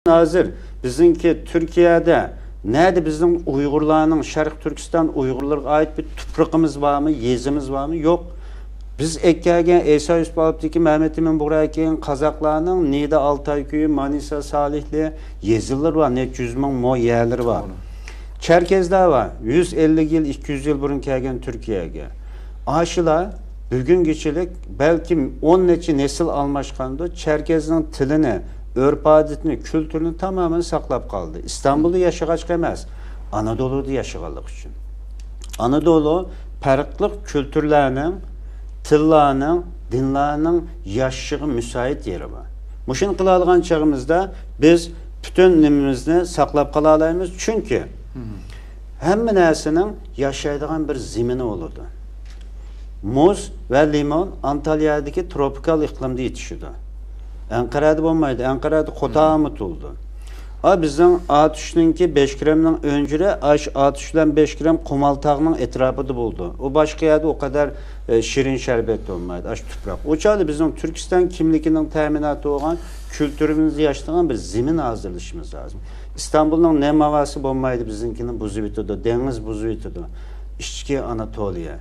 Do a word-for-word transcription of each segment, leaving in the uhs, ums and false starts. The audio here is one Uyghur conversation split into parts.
ھازىر بىزنىڭكى تۈركىيەدە نەدە بىزنىڭ ئۇيغۇرلارنىڭ، شەرقىي تۈركىستان ئۇيغۇرلىرىغا ئائىت بىر تۇپرىقىمىز بارمۇ، يېزىمىز بارمۇ؟ يوق. بىز ئېلىپ كەلگەن ئەيسا يۈسۈپ ئالپتىكى، مەمەت ئىمىن بۇغرا كېيىن قازاقلارنىڭ نىيىدە ئالتاي كۆيى، مانىسا سالىھلى يېزىلىرى بار، نەچچە يۈز مىڭ مو يەرلىرى بار. چەركەزلەر بار، يۈز ئەللىك يىل، ئىككى يۈز يىل بۇرۇن كەلگەن تۈركىيەگە. ئاشۇلار بۈگۈنگىچىلىك بەلكىم ئون نەچچە نەسىل ئالماشقاندۇ، چەركەزنىڭ تىلىنى، ئۆرپ-ئادىتىنى، كۈلتۈرىنى تامامەن ساقلاپ قالدى. ئىستانبۇلدا ياشىغاچقا ئەمەس، ئانادولۇدا ياشىغانلىقى ئۈچۈن. ئانادولۇ پەرقلىق كۈلتۈرلەرنىڭ، تىللارنىڭ، دىنلارنىڭ ياشىشىغا مۇسايىت يېرى بار. مۇشۇنى قىلالىغان چېغىمىزدا بىز پۈتۈن نېمىمىزنى ساقلاپ قالالايمىز. چۈنكى ھەممە نەرسىنىڭ ياشايدىغان بىر زېمىنى بولىدۇ. مۇز ۋە لىمون ئانتاليادىكى تروپىكال ئىقلىمدا يېتىشىدۇ. ئەنقەرەدە بولمايدۇ. ئەنقەرەدە قوتان ئۇنتۇلىدۇ. ئا، بىزنىڭ ئاتۇشنىڭكى بەشكىرەمنىڭ ئۆنجۈرى، ئاش ئاتۇش بىلەن بەشكىرەم قۇمالتاغنىڭ ئەتراپىدا بولىدۇ. ئۇ باشقا يەردە ئۇ قەدەر، ئە، شېرىن شەربەت بولمايدۇ، ئاش تۇپراق. ئۇ چاغدا بىزنىڭ تۈركىستان كىملىكىنىڭ تەمىناتى بولغان، كۈلتۈرىمىزنى ياشىتىدىغان بىر زېمىن ھازىرلىشىمىز لازىم. ئىستانبۇلنىڭ نەم ھاۋاسى بولمايدۇ، بىزنىڭكىنى بۇزۇۋېتىدۇ، دېڭىز بۇزۇۋېتىدۇ. ئىچكى ئاناتولىيە،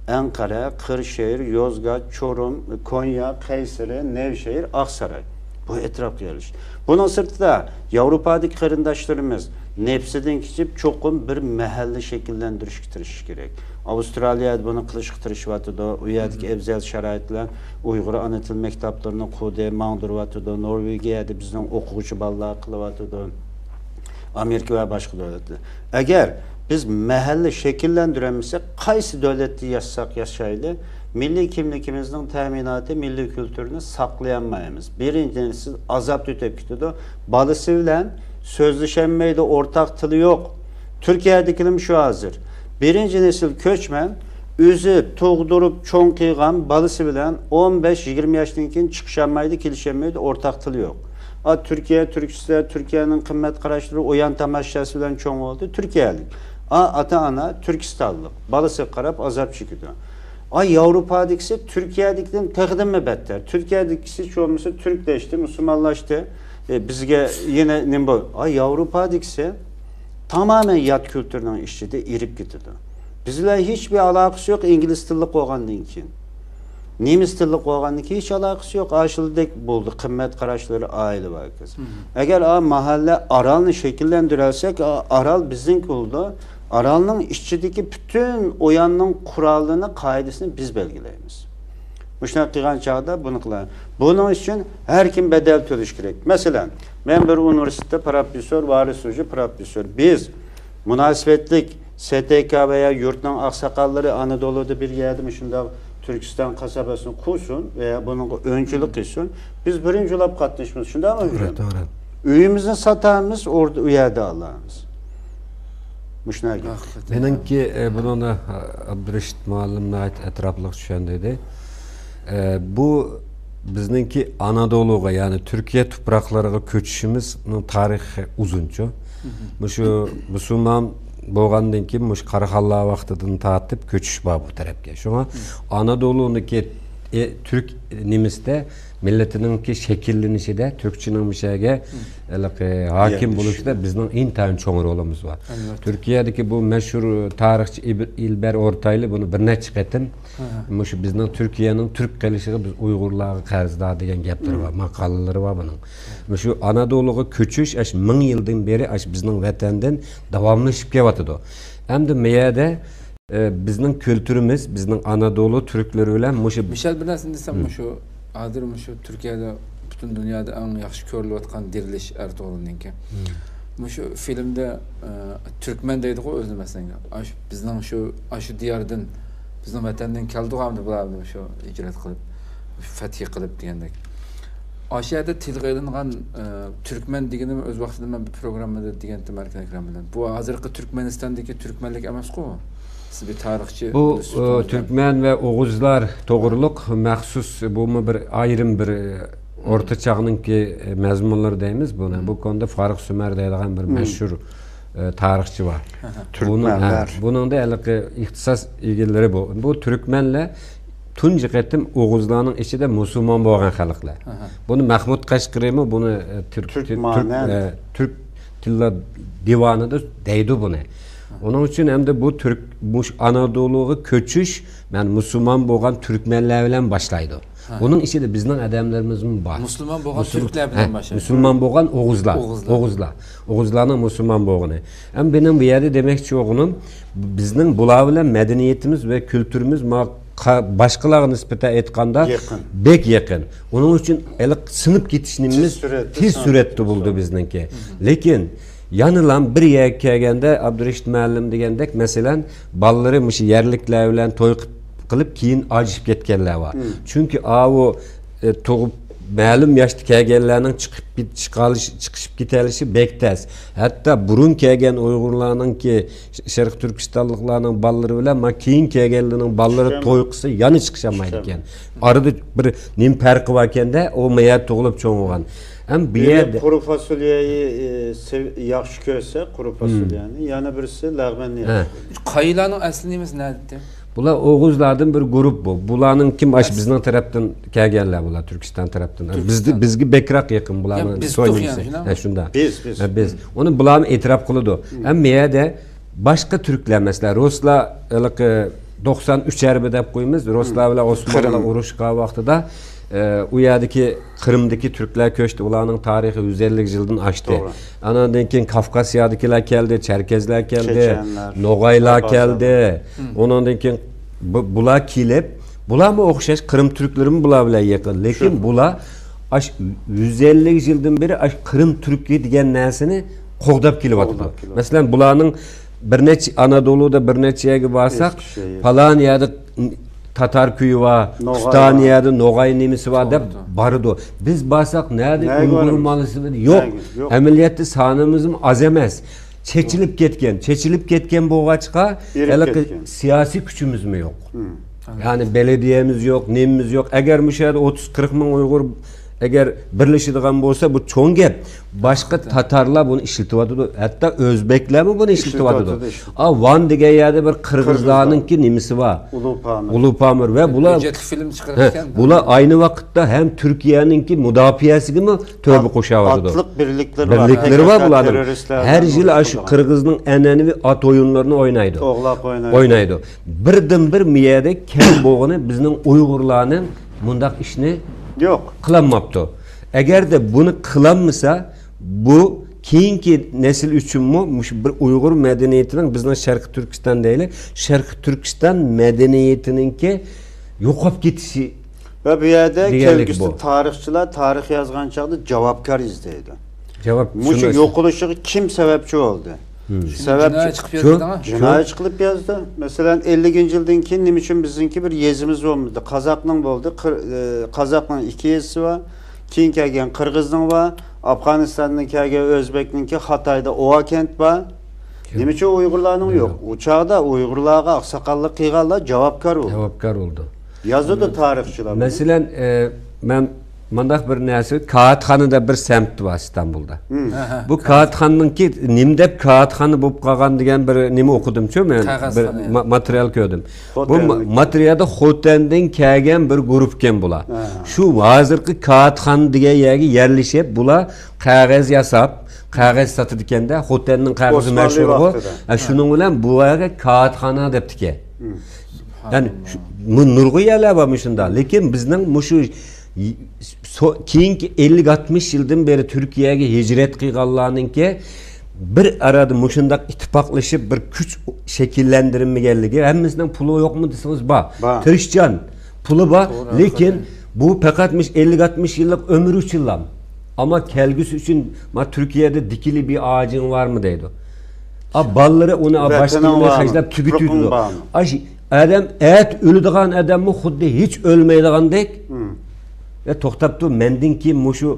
ئەنقەرە، قىرشېھىر، يوزگات، چورۇم، كونيا، قەيسىرى، نەۋشەھىر، ئاقساراي. بۇ ئەتراپقا يەرلىشىش. بۇنىڭ سىرتىدا، ياۋروپادىكى قېرىنداشلىرىمىز نەپسىدىن كېچىپ، چوقۇم بىر مەھەللە شەكىللەندۈرۈشكە تىرىشىشى كېرەك. ئاۋسترالىيەدە بۇنى قىلىشقا تىرىشىۋاتىدۇ. ئۇ يەردىكى ئەۋزەل شارائىت بىلەن ئۇيغۇر ئانا تىل مەكتەپلىرىنى قۇردى، ماڭدۇرۇۋاتىدۇ. نورۋېگىيەدە بىزنىڭ ئوقۇغۇچى بالىلار قىلىۋاتىدۇ. ئامېرىكا ۋە باشقا دۆلەتلەر. ئەگەر بىز مەھەللە شەكىللەندۈرەلمىسەك، قايسى دۆلەتتە ياشىساق ياشايلى، مىللىي كىملىكىمىزنىڭ تەمىناتى، مىللىي كۈلتۈرىنى ساقلىيالمايمىز. بىرىنچى نەسىل ئازابتا ئۆتۈپ كېتىدۇ. بالىسى بىلەن سۆزلىشەلمەيدۇ، ئورتاق تىلى يوق. تۈركىيەدىكىلىمۇ شۇ ھازىر. بىرىنچى نەسىل كۆچمەن، ئۆزى تۇغدۇرۇپ چوڭ قىلغان بالىسى بىلەن ئون بەش، يىگىرمە ياشتىن كېيىن چىقىشالمايدۇ، كېلىشەلمەيدۇ، ئورتاق تىلى يوق. ئا، تۈركىيە، تۈركىستان، تۈركىيەنىڭ قىممەت قاراشلىرى، ئويۇن تاماشىسى بىلەن چوڭ بولدى، تۈركىيەلىك. ئا، ئاتا-ئانا تۈركىستانلىق، بالىسىغا قاراپ ئازاب چېكىدۇ. ئا، ياۋروپادىكىسى تۈركىيەدىكىدىن تېخىدىنمۇ بەتتەر. تۈركىيەدىكىسى ھېچ بولمىسا تۈركلەشتى، مۇسۇلمانلاشتى. ئە، بىزگە يەنە نېمە بول-، ئا، ياۋروپادىكىسى تامامەن يات كۈلتۈرنىڭ ئىچىدە ئېرىپ كېتىدۇ. بىز بىلەن ھېچبىر ئالاقىسى يوق، ئىنگلىز تىللىق بولغاندىن كېيىن. نېمىس تىللىق بولغاندىن كېيىن ھېچ ئالاقىسى يوق. ئاشۇندەك بولدى، قىممەت قاراشلىرى، ئائىلە ۋە ھاكازا. ئەگەر ئا مەھەللە ئارالنى شەكىللەندۈرەلسەك، ئا-، ئارال بىزنىڭكى بولىدۇ. ئارالنىڭ ئىچىدىكى پۈتۈن ئويۇننىڭ قورالىنى، قائىدىسىنى بىز بەلگىلەيمىز. مۇشۇنداق قىلغان چاغدا بۇنى قىلار. بۇنىڭ ئۈچۈن ھەر كىم بەدەل تۆلىشى كېرەك. مەسىلەن، مەن بىر ئۇنىۋېرسىتېتتا پروفېسسور، ۋارىس ھوجا پروفېسسور. بىز مۇناسىۋەتلىك س ت ك ۋە يا يۇرتنىڭ ئاقساقاللىرى ئانادولۇدا بىر يەردە مۇشۇنداق تۈركىستان قاسابىسىنى قۇرسۇن ۋە يا بۇنىڭغا ئۆنچىلىك قىلسۇن. بىز بىرىنچى بولۇپ قاتنىشىمىز. شۇنداقمۇ؟ توغرا، ھۆكۈم؟ توغرا. ئۆيىمىزنى ساتامىز، ئوردا، ئۇ يەردە ئالامىز. مۇشۇنداق گەپ. ھەقىقەتەن. مېنىڭكى، ئە، بۇنىڭدا، ئە، ئابدۇرېشىت مۇئەللىم ناھايىتى ئەتراپلىق چۈشەندۈردى. ئە، بۇ بىزنىڭكى ئانادولۇغا، يەنى تۈركىيە تۇپراقلىرىغا كۆچۈشىمىزنىڭ تارىخى ئۇزۇنچۇ. مۇشۇ مۇسۇلمان بولغاندىن كېيىن، مۇشۇ قاراخانلار ۋاقتىدىن تارتىپ كۆچۈش بار بۇ تەرەپكە. شۇڭا ئانادولۇنىڭكى، ئە، تۈرك نېمىسىدە مىللىتىنىڭكى شەكىللىنىشىدە، تۈركچىنىڭ مۇشۇ يەرگە ھېلىقى ھاكىم بولۇشىدا بىزنىڭ ئىنتايىن چوڭ رولىمىز بار. ئەلۋەتتە. تۈركىيەدىكى بۇ مەشھۇر تارىخچى ئىب-، ئىلبەر ئورتايلى بۇنى بىر نەچچە قېتىم مۇشۇ بىزنىڭ تۈركىيەنىڭ تۈرك قىلىشىغا بىز ئۇيغۇرلارغا قەرزدار دېگەن گەپلىرى بار، ماقالىلىرى بار بۇنىڭ. مۇشۇ ئانادولۇغا كۆچۈش ئاشۇ مىڭ يىلدىن بېرى ئاشۇ بىزنىڭ ۋەتەندىن داۋاملىشىپ كېلىۋاتىدۇ. ئەمدى مۇ يەردە ئە، بىزنىڭ كۈلتۈرىمىز، بىزنىڭ ئانادولۇ تۈركلىرى بىلەن مۇشۇ مىشەل، بىر نەرسىنى دېسەم، مۇشۇ ھازىر مۇشۇ تۈركىيەدە پۈتۈن دۇنيادا ئەڭ ياخشى كۆرۈلۈۋاتقان دىرىلىش ئەرتۇغرۇلنىڭكى. مۇشۇ فىلىمدە، ئە، تۈركمەن دەيدىغۇ ئۆزىنى، مەسىلەن، ئاشۇ بىزنىڭ شۇ، ئاشۇ دىياردىن، بىزنىڭ ۋەتەندىن كەلدىغۇ ئەمدى بۇلار، ئەمدى شۇ ھىجرەت قىلىپ، فەتھى قىلىپ دېگەندەك. ئاشۇ يەردە تىلغا ئېلىنغان، ئە، تۈركمەن دېگىنىم ئۆز ۋاقتىدا مەن بىر پروگراممىدا دېگەنتىم ئەركىن ئەكرەم بىلەن. بۇ ھازىرقى تۈركمەنىستاندىكى تۈركمەنلىك ئەمەسقۇ؟ سىز بىر تارىخچى، بۇ، بىر ئۇ، سۈپىتىڭىزدە. تۈركمەن ۋە ئوغۇزلار توغرۇلۇق مەخسۇس، بۇمۇ بىر ئايرىم بىر، ئە، ئورتا چاغنىڭكى، ئە، مەزمۇنلىرى دەيمىز بۇنى. بۇ كونىدا فارۇخ سۈمەر دەيدىغان بىر مەشھۇر، ئە، تارىخچى بار. بۇنىڭ، ھە، تۈركمەنلەر. بۇنىڭدا ھېلىقى ئىختىساس ئىگىلىرى بۇ. بۇ تۈركمەنلەر تۇنجى قېتىم ئوغۇزلارنىڭ ئىچىدە مۇسۇلمان بولغان خەلقلەر. ئاھا. بۇنى مەھمۇد قەشقىرىمۇ بۇنى، ئە، تۈرك، تۈرك تۈرك، مانەن. ئە، تۈرك تىللار دىۋانىدا دەيدۇ بۇنى. ئاھا. ئۇنىڭ ئۈچۈن ئەمدى بۇ تۈرك، مۇش-، ئانادولۇغا كۆچۈش، مەن مۇسۇلمان بولغان تۈركمەنلەر بىلەن باشلايدۇ. ھە. بۇنىڭ ئىچىدە بىزنىڭ ئادەملىرىمىزمۇ بار. مۇسۇلمان بولغان مۇسۇلمان، تۈركلەر بىلەن ھە، باشلايدۇ. مۇسۇلمان بولغان ئوغۇزلار. ئوغۇزلار. ئوغۇزلار. ئوغۇزلارنىڭ مۇسۇلمان بولغىنى. ئەمما مېنىڭ بۇ يەردە دېمەكچى بولغىنىم، بىزنىڭ بۇلار بىلەن مەدەنىيىتىمىز ۋە كۈلتۈرىمىز ما-، قا-، باشقىلارغا نىسبەتەن ئېيتقاندا يېقىن. بەك يېقىن. ئۇنىڭ ئۈچۈن ھېلىقى سىڭىپ كېتىش نېمىمىز تېز سۈرئەتتە تېز سىڭىپ سۈرئەتتە كېتىش بولدى بولدى. بىزنىڭكى. مم. لېكىن يەنىلا بىر يەرگە كەلگەندە، ئابدۇرېشىت مۇئەللىم دېگەندەك، مەسىلەن، بالىلىرى مۇشۇ يەرلىكلەر بىلەن توي قىپ-، قىلىپ، كېيىن ئاجرىشىپ كەتكەنلەر بار. مم. چۈنكى ئاۋۇ، ئە، تۇغۇپ، مەلۇم ياشتا كەلگەنلەرنىڭ چىقىپ كېت-، چىقالىش-، چىقىشىپ كېتەلىشى بەك تەس. ھەتتا بۇرۇن كەلگەن ئۇيغۇرلارنىڭكى، ش-، شەرقىي تۈركىستانلىقلارنىڭ بالىلىرى بىلەن ما كېيىن كەلگەنلەرنىڭ بالىلىرى چىقالمايدۇ. توي قىلسا يەنە چىقىشالمايدىكەن. چىقالمايدۇ. ئارىدا بىر نېمە پەرقى باركەندە، ئۇ ما يەردە تۇغۇلۇپ چوڭ بولغان. ھەم بۇ بىرى يەردە قۇرۇ فاسوليەنى، ئە، سېۋ-، ياخشى كۆرسە، قۇرۇ مم. فاسوليەنى، يەنە بىرسى لەغمەننى ھە. ياخشى كۆرىدۇ. قايىلارنىڭ ئەسلى نېمىسى نەدىكەن؟ بۇلار ئوغۇزلاردىن بىر گۇرۇپ بۇ. بۇلارنىڭ كىم ئاش بىزنىڭ تەرەپتىن كەلگەنلەر بۇلار، تۈركىستان تەرەپتىن. تۈركىستان. بىزدە، بىزگە بەكرەك يېقىن يا بۇلارنىڭ بىز توي تۇق نېمىسى. يەنى شۇنداق. ھە، شۇنداق. بىز، بىز. ھە، بىز. ئۇنى بۇلارمۇ ئېتىراپ قىلىدۇ. مم. ھەم مەيەدە باشقا تۈركلەر، مەسىلەن، رۇسلار، ھېلىقى توقسان ئۈچ ھەربى دەپ قويىمىز. رۇسلار بىلەن ئوسمانلار قىرىم. ئۇرۇشقان ۋاقتىدا، ئە، ئۇ يەردىكى قىرىمدىكى تۈركلەر كۆچتى. ئۇلارنىڭ تارىخى يۈز ئەللىك يىلدىن ئاشتى. توغرا. ئاناندىن كېيىن كافكاسيادىكىلەر كەلدى، چەركەزلەر كەلدى، چېچەنلەر، نوغايلار قازاقلار. كەلدى. مم. ئۇنىڭدىن كېيىن بۇ-، بۇلار كېلىپ، بۇلارمۇ ئوخشاش، قىرىم تۈركلىرىمۇ بۇلار بىلەن يېقىن. لېكىن شۇ. بۇلار ئاش-، يۈز ئەللىك يىلدىن بېرى ئاش-، قىرىم تۈركى دېگەن نەرسىنى قوغداپ كېلىۋاتىدۇ. قوغداپ كېلىۋاتىدۇ. مەسىلەن، بۇلارنىڭ بىر نەچچە ئانادولۇدا بىر نەچچە يەرگە بارساق، ئېسكىشەھىر. پالان يەردە تاتار كۈيى بار، نوغاي پۇستانى بار. يەردە نوغاي نېمىسى بار دەپ توغرا. بارىدۇ. بىز بارساق، نەدە نەگە ئۇيغۇر بارىمىز؟ مالىسى يوق. نەگە؟ يوق. ئەمەلىيەتتە سانىمىزمۇ ئاز ئەمەس. چېچىلىپ كەتكەن، چېچىلىپ كەتكەن بولغاچقا، ئېرىپ ھېلىقى كەتكەن. سىياسىي كۈچىمىزمۇ يوق. مم. يەنى بەلەدىيەمىز يوق، نېمىمىز يوق. ئەگەر مۇشۇ يەردە ئوتتۇز، قىرىق مىڭ ئۇيغۇر ئەگەر بىرلىشىدىغان بولسا، بۇ چوڭ گەپ. باشقا تاتارلار بۇنى ئىشلىتىۋاتىدۇ. ھەتتا ئۆزبەكلەرمۇ بۇنى ئىشلىتىۋاتىدۇ. ئىشلىتىۋاتىدۇ، ئىشلىتىۋاتىدۇ. ئا، ۋان دېگەن يەردە بىر قىرغىزلارنىڭكى نېمىسى بار. ئۇلۇغ پامىر. ئۇلۇغ پامىر. ۋە بۇلار، ھۆججەتلىك فىلىم چىقىرىپ ھە، كەتكەن. بۇلار ئاينى ۋاقىتتا ھەم تۈركىيەنىڭكى مۇداپىئەسىگىمۇ تۆھپە قوشۇۋاتىدۇ. ئاتلىق بىرلىكلىرى بار. بىرلىكلىرى بار بۇلارنىڭ. ھەر يىلى ئاشۇ قىرغىزنىڭ ئەنئەنىۋى ئات ئويۇنلىرىنى ئوينايدۇ. ئوغلاق ئوينايدۇ. ئوينايدۇ. بىردىنبىر مۇ يەردە كەم بولغىنى بىزنىڭ ئۇيغۇرلارنىڭ مۇنداق ئىشنى يوق. قىلالماپتۇ. ئەگەردە بۇنى قىلالمىسا، بۇ كېيىنكى نەسىل ئۈچۈنمۇ مۇشۇ بىر ئۇيغۇر مەدەنىيىتىنىڭ، بىزنىڭ شەرقىي تۈركىستان دەيلى، شەرقىي تۈركىستان مەدەنىيىتىنىڭكى يوقاپ كېتىشى ۋە بۇ يەردە دېگەنلىك كەلگۈسىدە بۇ. تارىخچىلار تارىخ يازغان چاغدا جاۋابكار ئىزدەيدۇ. جاۋاب مۇشۇ شۇنداق. يوقىلىشىغا كىم سەۋەبچى بولدى؟ مم. سەۋەبچى جىنايەت چىقىپ شۇ، يازدى، ھە؟ جىنايەت چىقىپ يازدى. مەسىلەن، ئەللىكىنچى يىلدىن كېيىن نېمە ئۈچۈن بىزنىڭكى بىر يېزىمىز بولمىدى؟ قازاقنىڭ بولدى، قىر-، ئى، قازاقنىڭ ئىككى يېزىسى بار. كېيىن كەلگەن قىرغىزنىڭ بار، ئافغانىستاندىن كەلگەن ئۆزبەكنىڭكى خاتايدا ئوۋاكەنت بار. نېمە ئۈچۈن ئۇيغۇرلارنىڭ يوق؟ يوق. ئۇ چاغدا ئۇيغۇرلارغا ئاقساقاللىق قىلغانلار جاۋابكار بولدى. جاۋابكار بولدى. يازىدۇ تارىخچىلار بۇنى. مەسىلەن، ئى، مەن مۇنداق بىر نەرسە، كاھاتخانا دەپ بىر سەمت بار ئىستانبۇلدا. مم. ھە، ھە. بۇ كاھاتخانىنىڭكى نېمە دەپ كاھاتخانا بولۇپ قالغان دېگەن بىر نېمە ئوقۇدۇمچۇ مەن، بىر قەغەزخانا، يا. ما-، ماتېرىيال كۆردۈم. بۇ ما-، ماتېرىيالدا خوتەندىن كەلگەن بىر گۇرۇپپىكەن بۇلار. ھە. شۇ ھازىرقى كاھاتخانا دېگەن يەرگە يەرلىشىپ، بۇلار قەغەز ياساپ، قەغەز ساتىدىكەندە، خوتەننىڭ قەغىزى مەشھۇرغۇ. ھە، شۇنىڭ بىلەن بۇ يەرگە كاھاتخانا دەپتىكەن. مم. يەنى شۇ، مۇ-، نۇرغۇن يەرلەر بار مۇشۇنداق. لېكىن بىزنىڭ مۇشۇ ي-، سو-، كېيىنكى ئەللىك ئاتمىش يىلدىن بېرى تۈركىيەگە ھىجرەت قىلغانلارنىڭكى بىر ئارىدا مۇشۇنداق ئىتتىپاقلىشىپ بىر كۈچ شەكىللەندۈرمىگەنلىكى، ھەممىسىنىڭ پۇلى يوقمۇ دېسىڭىز بار. بار. تىرىشچان، پۇلى بار. توغرا، لېكىن ھەقىقەتەن. بۇ پەقەت مۇشۇ ئەللىك ئاتمىش يىللىق ئۆمۈر ئۈچۈنلا. ئەمما كەلگۈسى ئۈچۈن، ما، تۈركىيەدە دىكىلى بىر ئاغىچىڭ بارمۇ دەيدۇ. ئا، بالىلىرى ئۇنى، ئا، باشقا ۋەتىنىڭ بارمۇ؟ خەجلەپ تۈگىتىدۇ. تۇپرىقىڭ بارمۇ؟ ئاش-، ئادەم ئەتە ئۆلىدىغان ئادەممۇ خۇددى ھېچ ئۆلمەيدىغاندەك. مم. يا، توختاپ تۇر، مەندىن كېيىن مۇشۇ،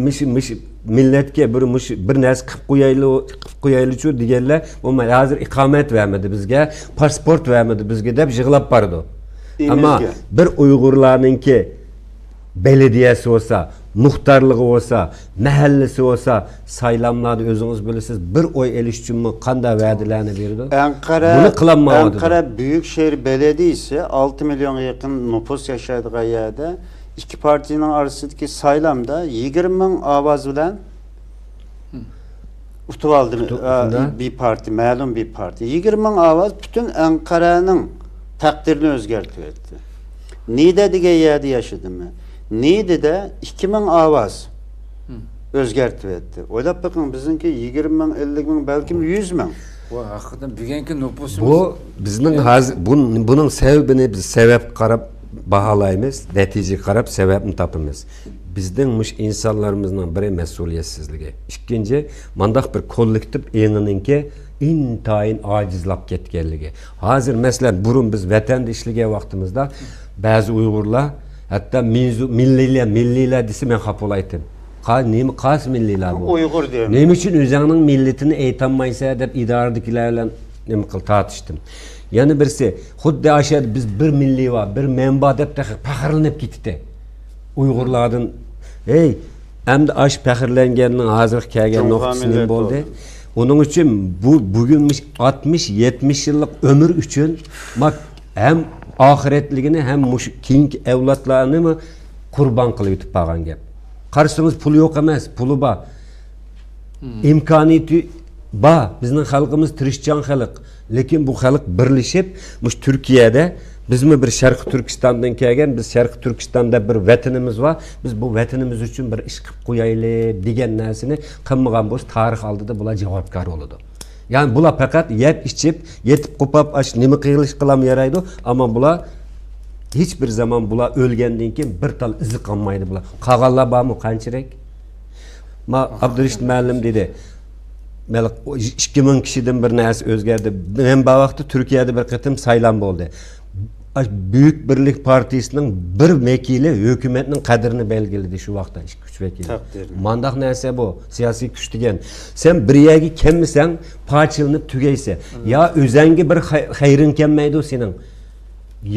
مۇشۇ، مۇشۇ مىللەتكە بىر، مۇشۇ بىر نەرسە قىلىپ قويايلى، قىلىپ قويايلىچۇ دېگەنلەر، بولماي، ھازىر ئىقامەت بەرمىدى بىزگە، پاسپورت بەرمىدى بىزگە دەپ يىغلاپ بارىدۇ. ئەمما بىر ئۇيغۇرلارنىڭكى بەلەدىيەسى بولسا، مۇختارلىقى بولسا، مەھەللىسى بولسا، سايلاملاردا ئۆزىڭىز بىلىسىز، بىر ئوي ئېلىش ئۈچۈنمۇ قانداق ۋەدىلەرنى بېرىدۇ؟ ئەنقەرە، بۇنى قىلالمايۋاتىدۇ. ئەنقەرە بۈيۈك شەھەر بەلەدىيىسى ئالتە مىليونغا يېقىن نوپۇس ياشايدىغان يەردە ئىككى پارتىيىنىڭ ئارىسىدىكى سايلامدا يىگىرمە مىڭ ئاۋاز بىلەن ئۇتۇپ ئالدى. ئۇتۇپ، ئا، شۇنداق. بىر پارتىيە، مەلۇم بىر پارتىيە. يىگىرمە مىڭ ئاۋاز پۈتۈن ئەنقەرەنىڭ تەقدىرىنى ئۆزگەرتىۋەتتى. نىدە دېگەن يەردە ياشىدىم مەن. نىدىدە ئىككى مىڭ ئاۋاز ئۆزگەرتىۋەتتى. ئويلاپ بېقىڭ، بىزنىڭكى يىگىرمە مىڭ، ئەللىك مىڭ، بەلكىم يۈز مىڭ. ۋاي، ھەقىقەتەن بۈگۈنكى نوپۇسىمىز. بۇ بىزنىڭ ھازىر، بۇ، بۇنىڭ سەۋەبىنى بىز سەۋەبكە قاراپ باھالايمىز، نەتىجىگە قاراپ سەۋەبنى تاپىمىز. بىزنىڭ مۇشۇ ئىنسانلىرىمىزنىڭ بىرى مەسئۇلىيەتسىزلىكى، ئىككىنچى، مانداق بىر كوللېكتىپ ئېڭىنىڭكى ئىنتايىن ئاجىزلاپ كەتكەنلىكى. ھازىر، مەسىلەن، بۇرۇن بىز ۋەتەندە ئىشلىگەن ۋاقتىمىزدا بەزى ئۇيغۇرلار ھەتتا مىنزۇ-، مىللىيلەر، مىللىيلەر دېسە، مەن خاپا بولايتتىم. قا-، نېمە قايسى مىللىيلار بۇ؟ ئۇيغۇر دېيەر. نېمە ئۈچۈن ئۆزۈڭنىڭ مىللىتىنى ئېيتالمايسەن دەپ ئىدارىدىكىلەر بىلەن نېمە قىل تارتىشتىم. يەنە بىرسى، خۇددى ئاشۇ يەردە بىز بىر مىللىي بار، بىر مەن بار دەپ تېخى پەخىرلىنىپ كېتىتتى. ئۇيغۇرلاردىن، ھەي، ئەمدى ئاش پەخىرلەنگەننىڭ ھازىرقى كەلگەن جۇڭخۇا نۇقتىسى نېمە مىللەت بولدى؟ بولدى. ئۇنىڭ ئۈچۈن بۇ، بۈگۈن مۇشۇ ئاتمىش، يەتمىش يىللىق ئۆمۈر ئۈچۈن، ما-، ھەم ئاخىرەتلىكىنى، ھەم مۇشۇ كېيىنكى ئەۋلادلارنىمۇ قۇربان قىلىۋېتىپ بارغان گەپ. قارىسىڭىز، پۇلى يوق ئەمەس، پۇلى بار. ئىمكانىيىتى بار. بىزنىڭ خەلقىمىز تىرىشچان خەلق. لېكىن بۇ خەلق بىرلىشىپ، مۇشۇ تۈركىيەدە بىزمۇ بىر شەرقىي تۈركىستاندىن كەلگەن، بىز شەرقىي تۈركىستان دەپ بىر ۋەتىنىمىز بار، بىز بۇ ۋەتىنىمىز ئۈچۈن بىر ئىش قىلىپ قويايلى دېگەن نەرسىنى قىلمىغان بولسا، تارىخ ئالدىدا بۇلار جاۋابكار بولىدۇ. يەنى بۇلار پەقەت يەپ ئىچىپ، يېتىپ قوپاپ، ئاش نېمە قىلىش قىلام يارايدۇ، ئەمما بۇلار ھېچ بىر زامان، بۇلار ئۆلگەندىن كېيىن بىر تال ئىزى قالمايدۇ بۇلار. قالغانلار بارمۇ قانچىلىك؟ ما، ئابدۇرېشىت مۇئەللىم دېدى، مەلۇم ئىككى مىڭ كىشىدىن بىر نەرسە ئۆزگەردى. مەن بار ۋاقىتتا تۈركىيەدە بىر قېتىم سايلام بولدى. ئاش بۈيۈك بىرلىك پارتىيىسىنىڭ بىر ۋەكىلى ھۆكۈمەتنىڭ قەدرىنى بەلگىلىدى شۇ ۋاقىتتا، ئىككى، ئۈچ ۋەكىلى. تەقدىرنى. مانداق نەرسە بۇ، سىياسىي كۈچ دېگەن. سەن بىر يەرگە كەلمىسەڭ، پارچىلىنىپ تۈگەيسەن. يا ئۆزەڭگە بىر خەي-، خەيرىڭ كەلمەيدۇ سېنىڭ،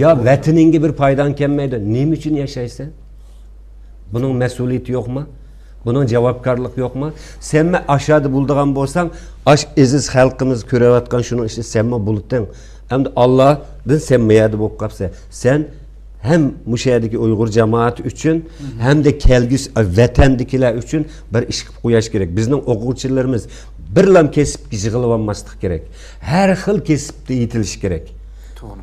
يا ۋەتىنىڭگە بىر پايداڭ كەلمەيدۇ. نېمە ئۈچۈن ياشايسەن؟ بۇنىڭ مەسئۇلىيىتى يوقما؟ بۇنىڭ جاۋابكارلىقى يوقما؟ سەنمۇ ئاشادا بولىدىغان بولساڭ، ئاش ئەزىز خەلقىمىز كۆرۈۋاتقان شۇنىڭ ئىچىدە سەنمۇ بولىتىڭ. ئەمدى ئاللادىن سەن ما يەردە بولۇپ قاپسەن. سەن ھەم مۇشۇ يەردىكى ئۇيغۇر جامائىتى ئۈچۈن، ھەمدە كەلگۈسى ۋەتەندىكىلەر ئۈچۈن بىر ئىش قىلىپ قوياش كېرەك. بىزنىڭ ئوقۇغۇچىلىرىمىز بىرلام كەسىپكە يىغىلىۋالماسلىق كېرەك. ھەر خىل كەسىپتە يېتىلىش كېرەك. توغرا.